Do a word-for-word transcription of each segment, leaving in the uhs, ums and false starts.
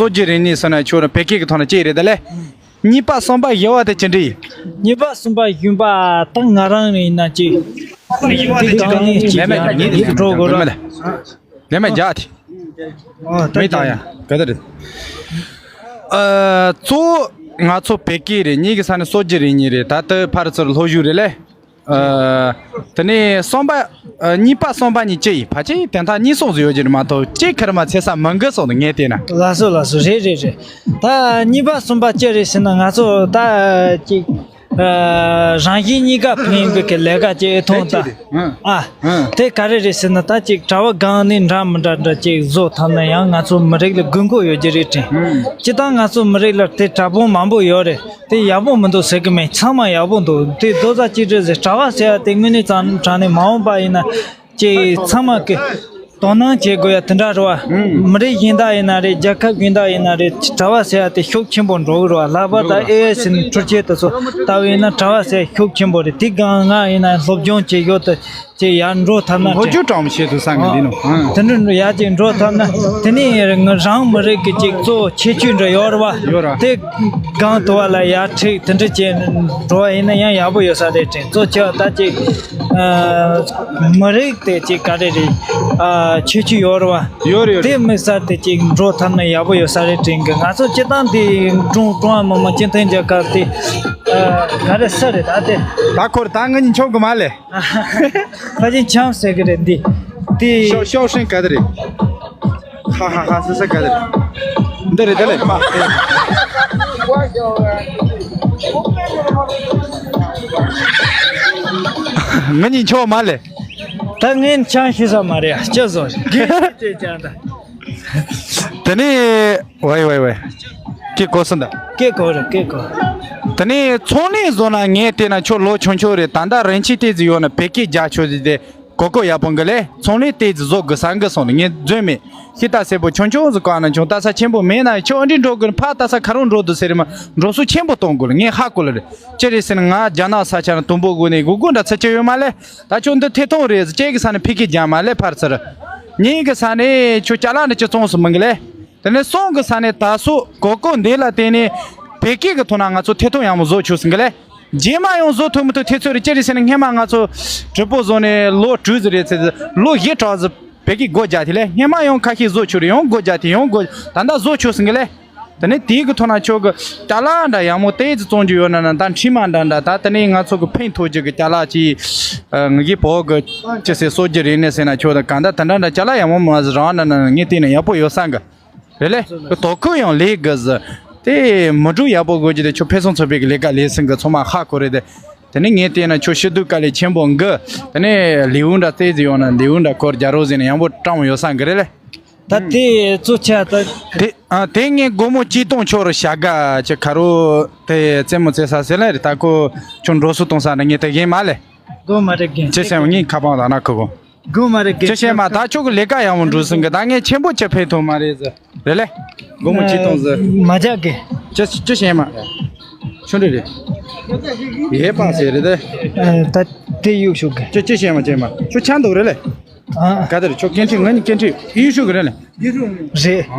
སྲོལ་རྒྱུན་རིག་གནས་ཟེར་ན་ཁྱོད་རང་བོད་སྐད་ཀྱི་ཐོག་ནས་ཅི་རེད་ད་ལེ། གཉིས་པ་གསུམ་པ་བཞི་བ་དེ་ཅི་འདྲ་ཡིན། གཉིས་པ་གསུམ་པ་བཞི་པ་ད་ང་རང་ཡིན་ན་ཅིག་དེ་གང་ནས་ཅིག་ཡང་འགྲོ་དགོས་ར། ལན་མ་རྒྱག་དེ། ཨོ་ད་མི་དང་ཡང་ག་དེ་རེད། ཨ་གཙོ་བོ་ང་ཚོ་བོད་སྐད་རེད། གཉིས་ཀྱི་ས་ནས་སྲོལ་རྒྱུན་རིག་གནས་རེད། ད་ལྟ་ཕར་ཚུར་སློབ་ཞུགས་རེད་ལེ། ཨ་དེ་ནས་གསུམ་པ། ཨ་གཉིས་པ་གསུམ་པ་གཉིས་ཅི་ཡིན། ཕལ་ཆེར་དེ་མཐའ་གཉིས་གསུམ་ཟིག་ཡོད་ཀྱི་རེད་མ་གཏོགས་ཅིག་ཁེར་མ་ཚེ་ས་མི་འགི་སོང་དུ་ངས་བལྟས་ན། ལགས་སོ་ལགས་སོ། རེད་རེད་རེད། ད་གཉིས་པ་གསུམ་པ་ཅི་རེད་ཟེར་ན་ང་ཚོ་ད་ཅིག་ཨ་རང་བཞིན་གཉིས་ཀ་ཕན་གི་གི་ལས་ཀ་ཅིག་ཐོང་ད། ཨ་ཨ་དེ་ག་རེ་རེད་ཟེར་ན་ད་ཅིག་གྲྭ་བ་སྒང་ནས་འདྲ་མི་འདྲ་འདྲ་ཅིག་བཟོ་ཐུབ་ན་ཡང་ང་ཚོ་མི་རིགས་ལ་དགོས་མཁོ་ཡོད་ཀྱི་རེད་དྲན། སྤྱིར་བཏང་ང་ཚོ་མི་རིགས་ལ་དེ་དྲག་པོ་མང་པོ་ཡོད་རེད། དེ་ཡག་པོ་མི་འདུག་ཟེར་གི་མེད། ཚང་མ་ཡག་པོ་འདུག་དེ་རྡོ་རྩ་གཅིག་སྒྲིལ་ཟེར་གྲྭ་བ་ཟེར་བ་དེ་དངོས་གནས་ཙང་དྲང་ནས་མ་འོངས་པ་ཡིན་ན་ཅིག་ཚང་མ་གི་དོ་སྣང་བྱེད་དགོས་ཡ་དེ་འདྲ་རེད་བ། མི་རིགས་གཞན་དག་ཡིན་ན་རེད། རྒྱལ་ཁབ་གཞན་དག་ཡིན་ན་རེད། གྲྭ་བ་ཟེར་བ་དེ་ཤུགས་ཆེན་པོ་འགྲོ་གི་རེད་བ། ལྷག་པར་དུ་ཨེ་ཨེ་སི་ནས་འཕྲུལ་ཆས་དེ་ཚོ་ལྟ་བུ་ཡིན་ན་གྲྭ་བ་ཟེར་ཤུགས་ཆེན་པོ་རེད། དེ་སྒང་ང་ཡིན་ན་སློབ་སྦྱོང་བྱེད་ཡོད་དུ་ཅེས་ཡར་འགྲོ་ཐབས་ན་ལྷོ་ཕྱོགས་གྲོང་བཤད་དུ་སང་གི་འདི་ནོ། དེ་འདྲ་འགྲོ་ཡར་ཅིག་འགྲོ་ཐབས་ན་དེ་ནས་ང་རང་མི་རིགས་ཀྱི་ཅིག་གཙོ་བོ་ཁྱད་ཆོས་འདྲ་ཡོད་རེད་བ། ཡོད་ར། དེ་གང་དུ་བ་ལ་ཡར་ཁྲིད་དེ་འདྲ་བྱས་འགྲོ་བ་ཡིན་ན་ཡང་ཡག་པོ་ཡོད་ས་རེད་དྲན། གཙོ་ཆེ་བ་ད་ཅིག་ཨ་མི་རིགས་དེ་ཅིག་ག་རེ་རེད། ཨ་ཁྱད་ཆོས་ཡོད་རེད་བ། ཡོད་རེད་ཡོད་རེད། དེ་དམིགས་བསལ་དེ་ཅིག་འགྲོ་ཐབས་ན་ཡག་པོ་ཡོད་ས་རེད་དྲན་གི། ང་ཚོ་སྤྱིར་བཏང་དེ་ཀྲུང་ཀྲུང་ཧྭ་མི་དམངས་སྤྱི་མཐུན་རྒྱལ་ཁབ་དེ་ཨ་ག་རེ་ས་རེད་ད་དེ། ད་ཁོར་ད་ང་གཉིས་མཆོང་གི་མ་ལེ། ཕ་ཆེན་ཆང་ཟེར་གི་རེད་འདི། དེ་ཤོག་ཤོག་ཧྲེང་ག་དེ་རེད། ཧ་ཧ་ཧ་ཟེར་ཟེར་ག་དེ་རེད། འདི་རེད་དེ་ལས་པ། ང་གཉིས་མཆོག་མ་ལེ། ད་ངས་ཆང་ཤི་ས་མ་རེད། ཅི་བཟོ་གི་ཅི་ཅི་ཅང་ད། དེ་ནས་ཝེ་ཝེ་ཝེ། ཀི་གོ་སོང་ད། ཀི་གོ་རེད་ཀི་གོ། དེ་ནས་ཚོང་ལས་བཟོ་ན་ངས་བལྟས་ན་ཁྱོད་ལོ་ཆུང་ཆུང་རེད། ད་ལྟ་རིན་ཆེན་ཏོག་ཙམ་ཡོད་ན་བོད་སྐད་རྒྱག་ཆོག་ཟེར་ཏེ་གོ་གོ་ཡག་པོ་འགི་ལས་ཚོང་ལས་ཏོག་ཙམ་བཟོ་དགོས་ས་འགི་སོང་ནས་ངས་འཛོལ་མེད་ཤི་ད་སེ་པོ་ཆུང་ཆུང་ཟིག་ག་ན་ཆུང་ད་ས་ཆེན་པོ་མེད་ན་ཁྱོད་ཨ་འདྲི་འགྲོ་དགོས་ཕ་ད་ས་ཁ་རུང་འགྲོ་དུ་ཟེར་མ་འགྲོ་སུ་ཆེན་པོ་གཏོང་དགོས་ལ་ངས་ཧ་གོ་ལ་རེད། ཅི་རེད་ཟེར་ན་ང་རྒྱ་ནག་ས་ཆ་ན་དུམ་བུ་དགོས་ནས་དགོས་དགོས་འདྲ་ཚ་ཆེ་ཡོད་མ་ལས། ད་ཁྱོད་འདི་ཐད་གཏོང་རེད་ཟེར་ཅེ་གི་ས་ནས་ཕི་ཁི་རྒྱ་མ་ལས་ཕར་ཚུར། ཉིན་གི་ས་ནས་ཁྱོད་ཅ་ལག་འདི་ཅི་བཙོང་སུ་མི་འགི་ལས། དེ་ནས་སོང་གི་ས་ནས་ད་སོ་གོ་གོ་འདི་ལ་བརྟེན་ནས་བོད་སྐད་ཀྱི་ཐོག་ན་ང་ཚོ་ཐད་གཏོང་ཡག་མོ་བཟོ་ཆོག་སུ་འགི་ལས། རྗེས་མ་ཡང་བཟོ་ཐུབ་མི་ཐུབ་ཐེ་ཚོད་རེད། ཅི་རེད་ཟེར་ན་སྔས་མ་ང་ཚོ་གྲི་པོ་བཟོ་ནས་ལོ་དྲུག་ཙམ་རེད་ཚེ་ལོ་བཞི་གྲགས་ཟིག་བོད་སྐད་སྒོ་རྒྱག་དེ་ལས་སྔས་མ་ཡང་ཁ་ཤས་བཟོ་ཆོག་རེད། ཡང་སྒོ་རྒྱག་དེ་ཡང་སྒོ་ད་ལྟ་བཟོ་ཆོག་སུ་འགི་ལས། དེ་ནས་དེའི་གི་ཐོག་ན་ཁྱོད་གི་ཅ་ལག་འདྲ་ཡག་མོ་ཏོག་ཙམ་བཙོང་རྒྱུ་ཡོད་ན་ན་ད་འཕྲིན་མ་འདྲ་འདྲ་ད་དེ་ནས་ང་ཚོ་གི་ཕན་ཐོགས་རྒྱུ་གི་ཅ་ལག་ཅིག་ངེད་ཀྱི་བོད་གི་ཅི་ཟེར་སྲོལ་རྒྱུན་རིག་གནས་ཟེར་ན་ཁྱོད་ད་གང་ལྟར་དེ་འདྲ་འདྲ་ཅ་ལག་ཡག་མོ་མ་ཟིག་རང་འདྲ་ན་ངས་བལྟས་ན་ཡག་པོ་ཡོད་ས་འགི་རེད་ལེ། གི་དོ་ཁུ་ཡང་ལས་གི་ཟི་དེ་མི་འགྲོ་ཡག་པོ་དགོས་རྒྱུ་དེ་ཁྱོད་ཕེ་སོང་ཚོགས་པའི་གི་ལས་ཀ་ལས་ཟིན་གི་ཚང་མ་ཧ་གོ་རེད་དེ། དེ་ནས་ངས་བལྟས་ན་ཁྱོད་ཤི་སྡུག་དཀའ་ལས་ཆེན་པོ་འགི། དེ་ནས་ལེའུ་འདྲ་ཏོག་ཙམ་ཡོང་ན་ལེའུ་འདྲ་སྐོར་རྒྱག་རོགས་ཟེར་ན་ཡག་པོ་དྲང་བོ་ཡོད་ས་འགི་རེད་ལེ། ད་དེ་གཙོ་ཆེ་ད། དེ་ཨ་དེ་ངས་སྒོར་མོ་གཅིག་སྟོང་ཁྱོད་རུ་བྱ་དགའ་ཅིག་ཁ་རོ་དེ་རྩེད་མོ་རྩེ་ས་ཟེར་ལེ་རེད། ད་ཁོ་ཁྱོད་འགྲོ་སོ་གཏོང་ས་ན་ངས་དེ་རྒན་མ་ལེ། སྒོར་མ་རེད་རྒན། ཅི་བྱས་ངས་ཁ་པང་ལ་ན་ཁོ་གོ། སྒོར་མ་རེད་རྒན། ཅི་བྱས་མ་ད་ཁྱོད་ཀྱི་ལས་ཀ་ཡག་མོ་འགྲོ་སོང་གི་ད་ངས་ཆེན་པོ་ཅི་ཕན་ཐོགས་མ་རེད་ཟེར་རེད་ལེ། སྒོར་མོ་གཅིག་སྟོང་ཟེར། མ་རྒྱག་གི། ཅི་ཅི་བྱས་མ། ཆུང་འདྲི་རེད། ཡེ་པང་ཟེར་རེད་དེ། ད་དེ་གཡུག་ཤོག་གི། ཅི་ཅི་བྱས་མ་བྱས་མ་ཁྱོད་ཆང་འདུག་རེད་ལེ། ཨ། ག་དེར་ཁྱོད་སྐད་འཕྲིན་ང་གཉིས་སྐད་འཕྲིན་གཡུག་ཤོག་གི་རེད་ལེ། རེད། ཨ།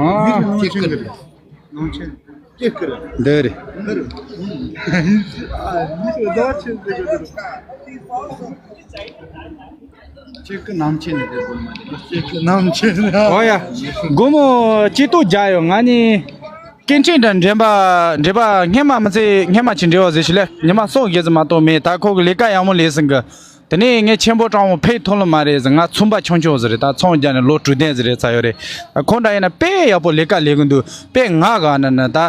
འདི་རེད། ཨོ་ཡ། སྒོར་མོ་གཅིག་སྟོང་བརྒྱབ་ཡོད། ང་ནི་སྐད་འཕྲིན་དང་འགྲེམས་པ་འགྲེམས་པ་སྔས་མ་མི་ཚེ་སྔས་མ་ཅིག་འབྲེལ་བ་ཟེར་ཞིག་ལས་ཉི་མ་སོང་བརྒྱད་ཙམ་མ་གཏོགས་མེད། ད་ཁོ་གི་ལས་ཀ་ཡག་མོ་ལས་ཟིན་གི། དེ་ནས་ངས་ཆེན་པོ་དྲང་བོ་ཕེབས་ཐུབ་ལ་མ་རེད་ཟེར། ང་ཚོང་པ་ཆུང་ཆུང་ཟིག་རེད། ད་ཚོང་རྒྱག་ནས་ལོ་དྲུག་བདུན་ཟིག་རེད་ཚར་ཡོད་རེད། ཁོང་འདྲ་ཡིན་ན་དཔེ་ཡག་པོ་ལས་ཀ་ལས་གི་འདུག་དཔེ་ང་ག་ན་ན་ད་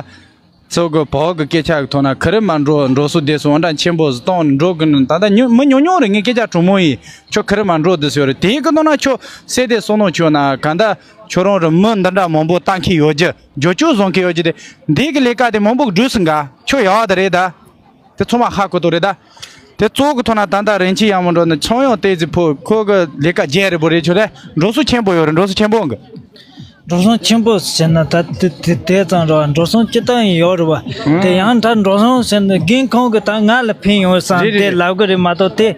ཚོ་གི་བོད་གི་སྐད་ཆ་གི་ཐོག་ན་ཁི་རི་མ་འགྲོ་འགྲོ་སུ་བསྡད་སུ་འོ་འདྲ་ཆེན་པོ་ཟིག་གཏོང་ནས་འགྲོ་གི་ནི་ད་ལྟ་ཉུ་མི་ཉུང་ཉུང་རེད། ངའི་སྐད་ཆ་གྲུང་མོ་ཡིན། ཁྱོད་ཁི་རི་མ་འགྲོ་བསྡད་སུ་ཡོད་རེད། དེའི་གི་ནང་ན་ཁྱོད་སེ་དེ་སོང་ནོ་ཁྱོད་ན་ག་ད་ཁྱོད་རང་རི་མི་འདི་འདྲ་མང་པོ་ལྟ་མཁན་ཡོད་རྒྱུ་རྒྱུ་ཆུ་བཟོ་མཁན་ཡོད་རྒྱུ་དེ་འདི་གི་ལས་ཀ་དེ་མང་པོ་གི་འགྲུབ་སོང་ག་ཁྱོད་ཡག་དེ་རེད་ད། དེ་ཚང་མ་ཧ་གོ་ཐུབ་རེད་ད། དེ་གཙོ་གི་ཐོག་ན་ད་ལྟ་རིན་ཆེན་ཡག་མོ་འགྲོ་ནི་ཚོང་ཡང་ཏོག་ཙམ་ཕོ་ཁོ་གི་ལས་ཀ་རྒྱས་རེད་པོ་རེད་ཆོ་རེད། འགྲོ་སུ་ཆེན་པོ་ཡོད་རེད། འགྲོ་སུ་ཆེན་པོ་འགི། འགྲོ་སོང་ཆེན་པོ་ཟེར་ན་ད་དེ་དེ་དེ་ཙམ་རེད་བ། འགྲོ་སོང་སྤྱིར་བཏང་ཡོད་རེད་བ། དེ་ཡང་ད་འགྲོ་སོང་ཟེར་ན་རྒན་ཁོང་གིས་ད་ང་ལ་ཕན་ཡོང་བསམ་རེད་དེ་རེད། ལབ་གི་རེད་མ་གཏོགས་དེ་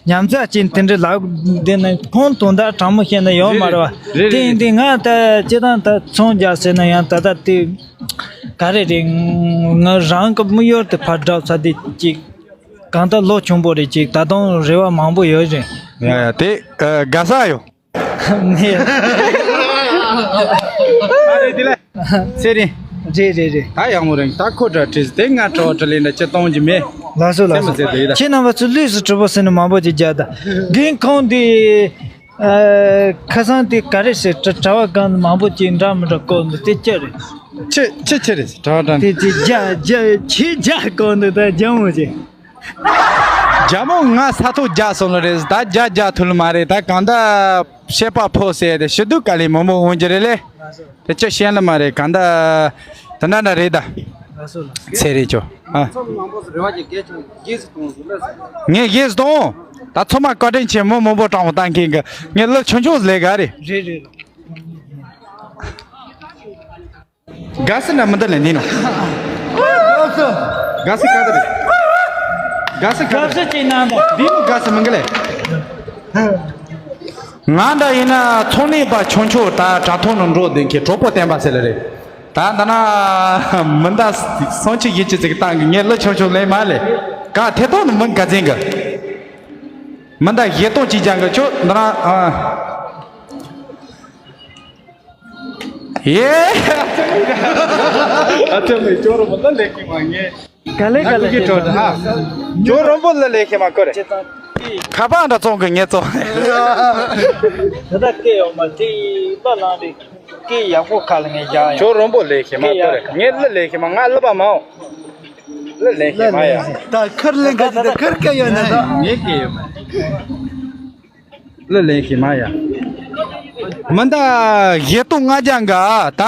ཉམས་ཚགས་ཅན་དེ་འདྲ་ལབ་དེ་ན་ཁོང་དོན་དག་དྲང་མོ་བཤད་ན་ཡོད་མ་རེད་བ། རེད་རེད། དེ་ཡིན་དུས་ང་ད་སྤྱིར་བཏང་ད་ཚོང་རྒྱག་ཟེར་ན་ཡང་ད་ལྟ་དེ་ག་རེ་རེད། ང་རང་གི་དམིགས་ཡུལ་དེ་ཕར་བསྒྲུབ་ཚར་དེ་ཅིག་གང་ལྟར་ལོ་ཆུང་པོ་རེད་ཅིག་ད་དུང་རེ་བ་མང་པོ་ཡོད་རེད། ཡ་ཡ་དེ་ཨ་དགའ་ས་ཡོད། ནས། ཨ་རེད་དེ་ལས། ཚེ་རིང་། རེད་རེད་རེད། ད་ཡག་མོ་རེད། ད་ཁོ་འདྲ་བྲིས་དེ་ང་གྲོགས་འདྲ་ལས་འདྲ་ཅི་གཏོང་གི་མེད། ལགས་སོ་ལགས་སོ། ཚེ་མ་ཚེ་དེ་ཡིན་ད། ཁྱེད་རྣམ་པ་ཚོ་ལུས་སུ་གྲུབ་པོ་ཟེར་ནས་མང་པོ་ཅིག་རྒྱག་ད། རྒན་ཁོང་འདི། ཨ། ཁ་སང་དེ་ག་རེ་ཟེར་གྲ་གྲྭ་བ་གང་མང་པོ་ཅིག་འདྲ་མི་འདྲ་བསྐོར་འདུག་དེ་ཅི་རེད། ཆི་ཆི་ཆི་རེད་གྲྭ་བ་གྲྭ། དེ་དེ་རྒྱ་རྒྱ་ཆི་རྒྱ་བསྐོར་འདུག་ད་རྒྱ་མོ་ཅིག་རྒྱ་མོ་ང་ས་ཐོག་རྒྱག་སོང་ལ་རེད། ད་རྒྱ་རྒྱག་ཐུབ་ལ་མ་རེད། ད་གང་ད་བཤད་པ་ཕོ་ཟེར་དེ་ཞི་སྡུག་དཀའ་ལས་མང་པོ་འོང་གི་རེད་ལེ། དེ་ཅི་བཤད་ལ་མ་རེད། གང་ད་དེ་འདྲ་འདྲ་རེད་ད། ཚེ་རིང་ཁྱོད་ཨ། ངས་རྗེས་སུ་གཏོང་། ད་ཚང་མ་བཀའ་དྲིན་ཆེ། མི་མང་པོ་དྲང་བོ་བཏང་མཁན་གི་ངས་ལོ་ཆུང་ཆུང་ལས་ག་རེད། རེད་རེད། དགའ་སི་ན་མི་འདི་ལས་ནི་ནོ། དགའ་སི་ག་དེ་རེད། དགའ་སི་ག་དེ་རེད། དགའ་སི་ཅིག་ནང་དུ། འདི་མོ་དགའ་སི་མི་འགི་ལས། ང་འདྲ་ཡིན་ན་ཚོང་ལས་པ་ཆུང་ཆུང་ད་དྲ་ཐོག་ནང་འགྲོ་བསྡད་མཁན་གྲོགས་པོ་བསྟན་པ་ཟེར་ལ་རེད། ད་འདི་ན་མི་འདའ་སོང་ཆི་ཡིན་ཆི་ཟིག་བཏང་གི་ངས་ལོ་ཆུང་ཆུང་ལས་མ་ལས་ག་ཐེ་ཐོག་ནི་མི་འགའ་འཛིན་གི། མི་འདའ་བཞེས་སྟོང་ཅིག་ཀྱང་གི་ཆོ་འདི་ན་ཨ། ཡེ། ཨ་ཅག་མེ་ཅོ་རོ་མོ་ད་ལེགས་ཀྱི་མ་ངེས། ག་ལེ་ག་ལེ་ང་ཀུ་ཀི་ཁྲོད་ཧ། ཅོ་རོ་མོ་ལ་ལེགས་ཀྱི་མ་ཀོ་རེ། ཁ་པར་འདྲ་བཙོང་གི་ངས་བཙོང་། ད་ལྟ་སྐད་ཡོང་མ་དེ་ལ་ལང་རེ་སྐད་ཡག་པོ་ཁ་ལ་ངས་རྒྱག་ཡོང་། ཅོ་རོ་མོ་ལེགས་ཀྱི་མ་ཀོ་རེ་ངས་ལ་ལེགས་ཀྱི་མ་ང་ལ་པ་མ་འོང་། ལ་ལེགས་ཀྱི་མ་ཡ། ད་ཁར་ལེན་ག་དེ་ད་ཁར་སྐད་ཡོད་ན་ད། ངས་སྐད་ཡོད་མ། ལ་ལེགས་ཤིག་མ་ཡ། མི་འདའ་བཞེས་སྟོང་ལྔ་བརྒྱ་འགའ་ད་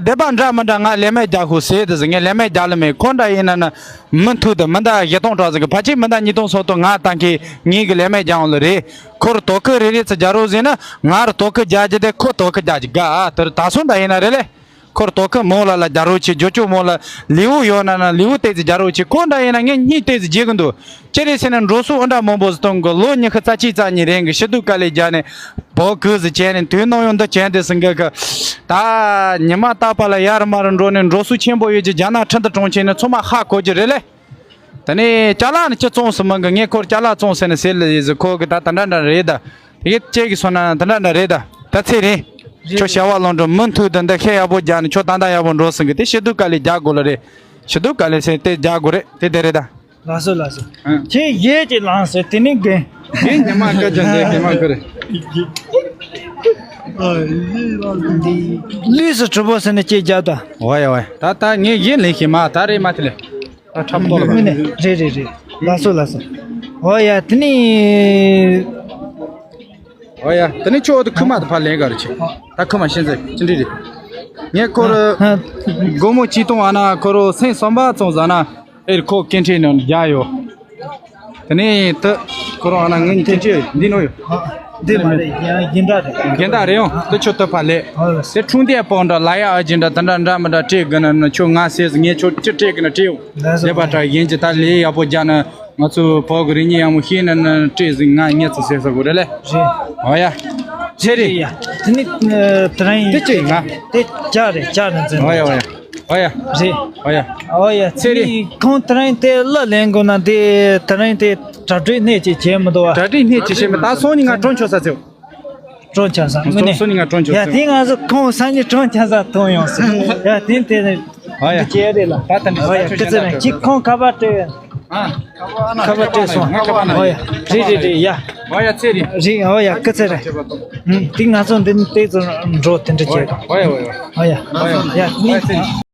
སྡེ་པ་འདྲ་མི་འདྲ་ང་ལས་མེད་རྒྱག་ཤོག་ཟེར་དུ་ཟེར་ངས་ལས་མེད་རྒྱག་ལ་མེད། ཁོ་འདྲ་ཡིན་ན་ན་མི་མཐུ་དུ་མི་འདའ་བཞེས་སྟོང་དྲག་ཟེར་གི་ཕལ་ཆེར་མི་འདའ་ཉིས་སྟོང་སོགས་དུ་ང་ད་མཁན་ངེད་གི་ལས་མེད་རྒྱག་འོང་ལ་རེད། ཁོ་རུ་དོ་ཁུ་རེ་རེ་ཚུ་རྒྱག་རོགས་ཟེར་ན་ང་རུ་དོ་ཁུ་རྒྱག་རྒྱུ་དེ་ཁོ་དོ་ཁུ་རྒྱག་རྒྱུ་ག་ཨ་དུ་རུ་ད་སོང་འདྲ་ཡིན་ན་རེད་ལེ། ཁོར་དོ་ཁུ་མོ་ལ་ལ་རྒྱ་རོ་ཆེ་ཇོ་ཅོ་མོ་ལ་ལེའུ་ཡོད་ན་ན་ལེའུ་ཏེ་ཙི་རྒྱ་རོ་ཆེ་ཁོ་འདྲ་ཡིན་ན་ངས་གཉིས་ཏེ་ཙི་བརྗེད་གི་འདུག་ཅི་རེད་ཟེར་ན་འགྲོ་སོང་ཨ་འདྲ་མང་པོ་ཟི་གཏོང་གི་ལོ་ཉི་ཤུ་རྩ་གཅིག་རྩ་གཉིས་རིང་གི་ཤི་སྡུག་དཀའ་ལས་རྒྱག་ནས་བོ་གུ་ཟི་བྱས་ནས་དུས་ནམ་ཡང་འདི་བྱས་འདི་ཟིན་གི་གི་ད་ཉི་མ་རྟག་པ་ལ་ཡར་མར་འགྲོ་ནས་འགྲོ་སོང་ཆེན་པོ་ཡོད་ཀྱི་རྒྱ་ནག་ཁྲིན་ཏུ་གྲོང་ཁྱེར་ནས་ཚང་མ་ཧ་གོ་གི་རེད་ལེ། ད་ནི་ཅ་ལག་ནི་ཅི་བཙོང་སི་མང་གི་ངས་ཁོར་ཅ་ལག་བཙོང་ཟེར་ནས་ཟེར་ལ་ཡིན་ཟི་ཁོ་གི་ད་ད་འདྲ་འདྲ་རེད་ད། དེ་གི་ཅེ་གི་སོང་ན་ད་འདྲ་འདྲ་རེད་ད། ད་ཚེ་རིང་། རེད་ཁྱོད་བྱ་བ་ལོང་འགྲོ་མུ་མཐུད་དུ་འདི་ཤེས་ཡག་པོ་རྒྱག་ནས་ཁྱོད་ད་ད་ཡག་པོ་འགྲོ་སོང་གི་དེ་ཤི་སྡུག་དཀའ་ལས་རྒྱག་དགོས་ལ་རེད། ཤི་སྡུག་དཀའ་ལས་ཟེར་དེ་རྒྱག་དགོས་རེད་དེ་དེ་རེད་ད། ལགས་སོ་ལགས་སོ། ཨང་། ཁྱེད་ཡས་ཀྱི་ལངས་ཟེར་དེ་ནི་རྒན། རྒན་ཉི་མ་སྐད་ཆ་འདི་རྒན་མ་ཁུ་རེད། ལུས་སུ་གྲུབ་པོ་ཟེར་ནས་ཅེས་རྒྱག་ད། ཝའི་ཝའི་ད་ད་ངས་ཡིན་ལེན་ཤེས་མ་ད་རེད་མ་དེ་ལས། ད་འཁྲབ་ཏོ་ལ་མི་ནས་རེད་རེད་རེད། ལགས་སོ་ལགས་སོ། ཨོ་ཡ་དེ་ནི། ཨོ་ཡ་དེ་ནི་ཁྱོད་དུ་ཁུ་མ་དུ་ཕར་ལེན་ག་རུ་ཆེ། ད་ཁུ་མ་ཤེས་ཚེ་ཅི་འདྲི་རེད། ངས་ཁོ་རུ་ཧ། སྒོར་མོ་གཅིག་སྟོང་ཨ་ན་ཁོ་རུ་སེང་སོམ་པ་ཙོང་ཟ་ན་ཨེར་ཁོ་སྐད་འཕྲིན་ནང་རྒྱ་ཡོད། དེ་ནས་ད་ཁོ་རང་ཨ་ན་ངའི་སྐད་འཕྲིན་འདི་ནོ་ཡོད། འདི་མ་རེད་ཡང་རྒན་བདག་རེད། རྒན་བདག་རེད་ཡང་དེ་ཁྱོད་ཐོབ་པ་ལས། ཨོ་ལགས་སོ། དེ་འཁྲུངས་ལྡན་པོ་འདྲ་ལ་ཡ་ཨ་ཅེ་འདྲ་དེ་འདྲ་འདྲ་མི་འདྲ་སྤྲད་དགོས་ན་ན་ཁྱོད་ང་ཟེར་ངས་ཁྱོད་ཅི་སྤྲད་དགོས་ན་སྤྲད་ཡོང་། ལགས་སོ། ལས་པ་དྲག་ཡིན་གྱི་ད་ལས་ཡག་པོ་རྒྱག་ན་ང་ཚོ་བོད་ཀྱི་རིག་གནས་ཡག་མོ་ཤེས་ན་ན་སྤྲད་ཟིན་ང་ངས་ཚོ་ཟེར་ས་དགོས་རེད་ལེ། རེད། ཨོ་ཡ། ཚེ་རེད། ཡ་དེ་ནི་དེ་རང་ཡིན། དེ་ཅི་ང་། དེ་ཅག་རེད་ཅག་རེད་འཛིན། ཨོ་ཡ་ཨོ་ཡ། ཨོ་ཡ། རེད། ཨོ་ཡ། ཨོ་ཡ་ཚེ་རིང་། ཁོང་དེ་རིང་དེ་གླུ་ལེན་དགོས་ན་དེ་དེ་རིང་དེ་གྲ་སྒྲིག་སྣེ་གཅིག་བྱས་མི་འདུག་བ། གྲ་སྒྲིག་སྣེ་གཅིག་བྱས་མི་ད་སང་ཉིན་ང་གྲོང་ཆོག་ས་ཚེ། གྲོང་ཆོག་ས་དངོས་གནས། སང་ཉིན་ང་གྲོང་ཆོག་ཡ་ས་དེ་ང་ཚོ་ཁོང་སང་ཉིན་གྲོང་ཆོག་ས་ཐོང་ཡོང་ས་ཡ་དེ་དེ་ནི་ཨོ་ཡ། འདི་བྱས་རེད་ལ། ད་ད་འདི་ཨོ་ཡ། ད་ཁྱོད་སྐུ་ཚེ་རིང་ཁྱེད་ཁོང་ཁ་པར་སྤྲད། ཨ། ཁ་པར་སྤྲད་སོང་། ཁ་པར་ཨོ་ཡ། རེད་རེད་རེད་ཡ། ཨོ་ཡ་ཚེ་རིང་། རེད་ཨོ་ཡ་སྐུ་ཚེ་རིང་། ཨུམ་དེ་ང་ཚོ་འདི་ནི་ཏོག་ཙམ་འགྲོ་དེ་འདྲ་བྱས། ཨོ་ཡ་ཨོ་ཡ། ཨོ་ཡ། ཨོ་ཡ། ཡ་ནི།